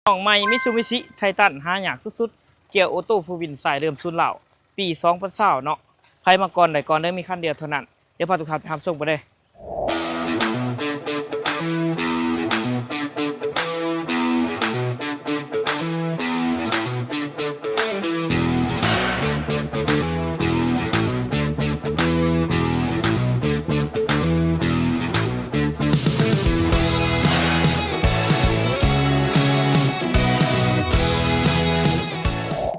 ນ້ອງໃໝ່ ມິຊູບິຊິ ໄທຕັນ ຫາຍາກສຸດໆ ເກຍໂອໂຕ້ໂຟວີນ ສາຍເດີມສູນລາວ ປີສອງພັນຊາວເນາະ. ໃຜມາກ່ອນໄດ້ກ່ອນເດີ ມີຄັນດຽວເທົ່ານັ້ນ. ດຽວພາທຸກທ່ານໄປຮັບຊົມກັນເດີ.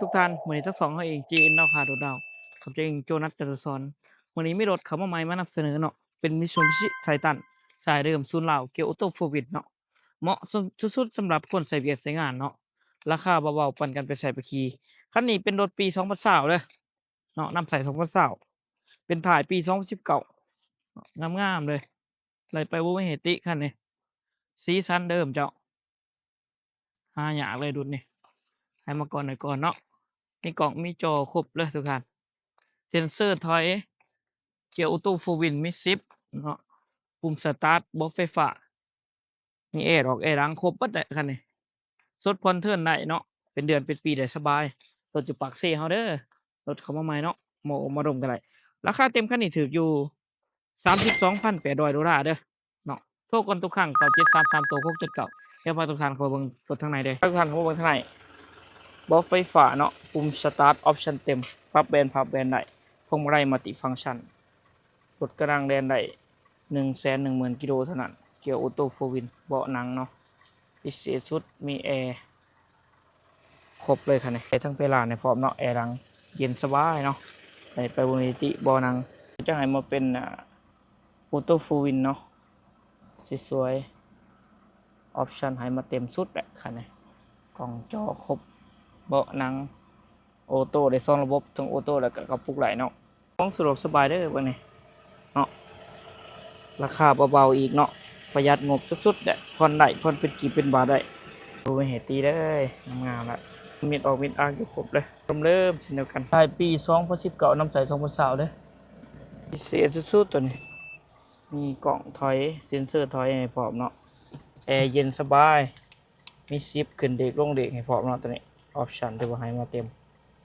ທຸກທ່ານ ມື້ນີ້ທັງສອງເຮົາເອງ ເຈເອັນ ລາວຄ້າໂດດດາວ ກັບເຈົ້າເອງ ໂຈນັດ ຈັນທະສອນ. ມື້ນີ້ມີລົດເຂົ້າມາໃໝ່ມານຳສະເໜີເນາະ ເປັນມິຊູບິຊິ ໄທຕັນ ສາຍເດີມສູນລາວ ເກຍໂອໂຕ້ໂຟວີນເນາະ. ເໝາະສຸດໆ ສຳລັບຄົນໃຊ້ວຽກໃຊ້ງານເນາະ ລາຄາເບົາໆ ປັນກັນໄປໃຊ້ໄປຂີ່. ຄັນນີ້ເປັນລົດປີສອງພັນຊາວເດີເນາະ ນຳໃຊ້ສອງພັນຊາວ ເປັນທ້າຍປີສອງພັນສິບເກົ້າ ງາມໆ ເລີຍ. ໄລ່ໄປບໍ່ມີໃຫ້ຕິຄັນນີ້ ສີສັນເດີມເຈົ້າ ຫາຍາກເລີຍລຸ້ນນີ້ ໃຜມາກ່ອນໄດ້ກ່ອນເນາະ. ມີກ້ອງມີຈໍຄົບເລີຍທຸກທ່ານ ເຊັນເຊີຖອຍ ເກຍໂອໂຕ້ໂຟວີນ ມີສິບເນາະ ປຸ່ມສະຕາດ ເບາະໄຟຟ້າ ມີແອດອກແອຫຼັງ ຄົບເບິດແຫຼະຄັນນີ້. ສົດຜ່ອນເທີນໄດ້ເນາະ ເປັນເດືອນເປັນປີໄດ້ສະບາຍ. ລົດຢູ່ປາກເຊເຮົາເດີ ລົດເຂົ້າມາໃໝ່ເນາະ ມາໂອ້ມາລົມກັນໄດ້. ລາຄາເຕັມຄັນນີ້ຖືກຢູ່ສາມສິບສອງພັນແປດຮ້ອຍໂດລາເດີເນາະ. ໂທກ່ອນທຸກຄັ້ງ ເກົ້າເຈັດສາມສາມ ໂຕ ຫົກເຈັດເກົ້າ. ດຽວພາທຸກທ່ານເຂົ້າເບິ່ງລົດທາງໃນເດີ ພາທຸກທ່ານເຂົ້າມາເບິ່ງທາງໃນ. ເບາະໄຟຟ້າເນາະ ປຸ່ມສະຕາດ ອອບຊັນເຕັມ ປັບແບນພັບແບນໄດ້ ພວງມາໄລມັນຕິຟັງຊັນ. ລົດກຳລັງແລ່ນໄດ້ ໜຶ່ງແສນໜຶ່ງໝື່ນກິໂລເທົ່ານັ້ນ. ເກຍໂອໂຕ້ໂຟວີນ ເບາະໜັງເນາະ ພິເສດສຸດມີແອ ຄົບເລີຍຄັນນີ້. ໄດ້ທັງເພລານໃຫ້ພ້ອມເນາະ ແອຫຼັງເຢັນສະບາຍເນາະ. ໄດ້ໄປເບິ່ງສະຖິຕິເບາະໜັງ ຈະໃຫ້ມາເປັນ ອາ ໂອໂຕ້ໂຟວີນເນາະ ສວຍໆ ອອບຊັນໃຫ້ມາເຕັມສຸດແຫຼະຄັນນີ້. ກ້ອງຈໍຄົບ ເບາະໜັງ ໂອໂຕ້ໄດ້ສອງລະບົບ ທັງໂອໂຕ້ແລ້ວກະກະປຸກໄດ້ເນາະ. ຂອງສະດວກສະບາຍເດີເບິ່ງນີ້ເນາະ ລາຄາເບົາໆ ອີກເນາະ ປະຢັດງົບສຸດໆ ແຫຼະ ຜ່ອນໄດ້ ຜ່ອນເປັນກີບເປັນບາດໄດ້. ບໍ່ມີໃຫ້ຕິເລີຍ ງາມໆ ລະ ມິດອອກມິດອາກຢູ່ຄົບເລີຍ ເດີມໆ ເຊັ່ນດຽວກັນ ທ້າຍປີສອງພັນສິບເກົ້າ ນຳໃຊ້ສອງພັນຊາວເດີ. ພິເສດສຸດໆ ໂຕນີ້ ມີກ້ອງຖອຍ ເຊັນເຊີຖອຍໃຫ້ພ້ອມເນາະ ແອເຢັນສະບາຍ. ມີຊິບຂຶ້ນເດກລົງເດກໃຫ້ພ້ອມເນາະ ໂຕນີ້ ອອບຊັນຖືວ່າໃຫ້ມາເຕັມ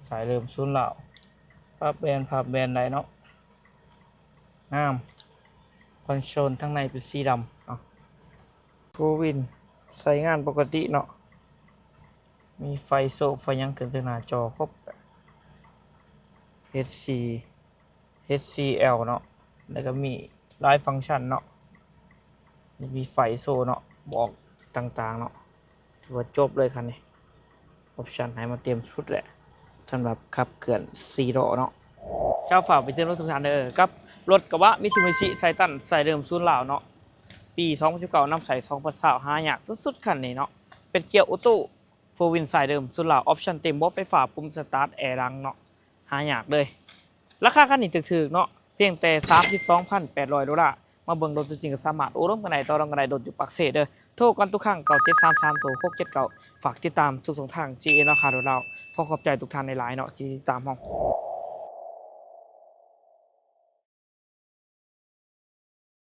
ສາຍເດີມສູນລາວ ປັບແບນພັບແບນໄດ້ເນາະ ງາມ. ຄອນໂຊນທາງໃນເປັນສີດຳເນາະ ໂຟວີນໃຊ້ງານປົກກະຕິເນາະ ມີໄຟໂຊກໄຟຫຍັງຂຶ້ນເທິງໜ້າຈໍຄົບ ເອັດຊີ ເອັດຊີແອລເນາະ ແລ້ວກະມີຫຼາຍຟັງຊັນເນາະ ມີໄຟໂຊເນາະ ບອກຕ່າງໆເນາະ ຖືວ່າຈົບເລີຍຄັນນີ້ ອອບຊັນໃຫ້ມາເຕັມສຸດແຫຼະ ສຳລັບຂັບເຄື່ອນສີ່ລໍ້ເນາະ. ເຈົ້າ ຝາກໄປເຕືອນລົດທຸກທ່ານເດີ ກັບລົດກະບະມິຊູບິຊິໄທຕັນ ສາຍເດີມສູນລາວເນາະ ປີສອງພັນສິບເກົ້າ ນຳໃຊ້ສອງພັນຊາວ ຫາຍາກສຸດໆ ຄັນນີ້ເນາະ ເປັນເກຍໂອໂຕ້ ໂຟວີນ ສາຍເດີມສູນລາວ ອອບຊັນເຕັມ ເບາະໄຟຟ້າ ປຸ່ມສະຕາດ ແອດັງເນາະ ຫາຍາກເລີຍ. ລາຄາຄັນນີ້ຖືກໆເນາະ ພຽງແຕ່ສາມສິບສອງພັນແປດຮ້ອຍໂດລາ. ມາເບິ່ງລົດຕົວຈິງກະສາມາດໂອ້ລົມກັນໄດ້ ຕໍ່ລອງກັນໄດ້ ລົດຢູ່ປາກເຊເດີ. ໂທກ່ອນທຸກຄັ້ງ ເກົ້າເຈັດສາມສາມ ໂຕ ຫົກເຈັດເກົ້າ. ຝາກຕິດຕາມທຸກຊ່ອງທາງ ເຈເອັນ ລາວຄ້າໂດດດາວ. ຂໍຂອບໃຈທຸກທ່ານຫຼາຍໆເນາະ ທີ່ຕິດຕາມເຮົາ.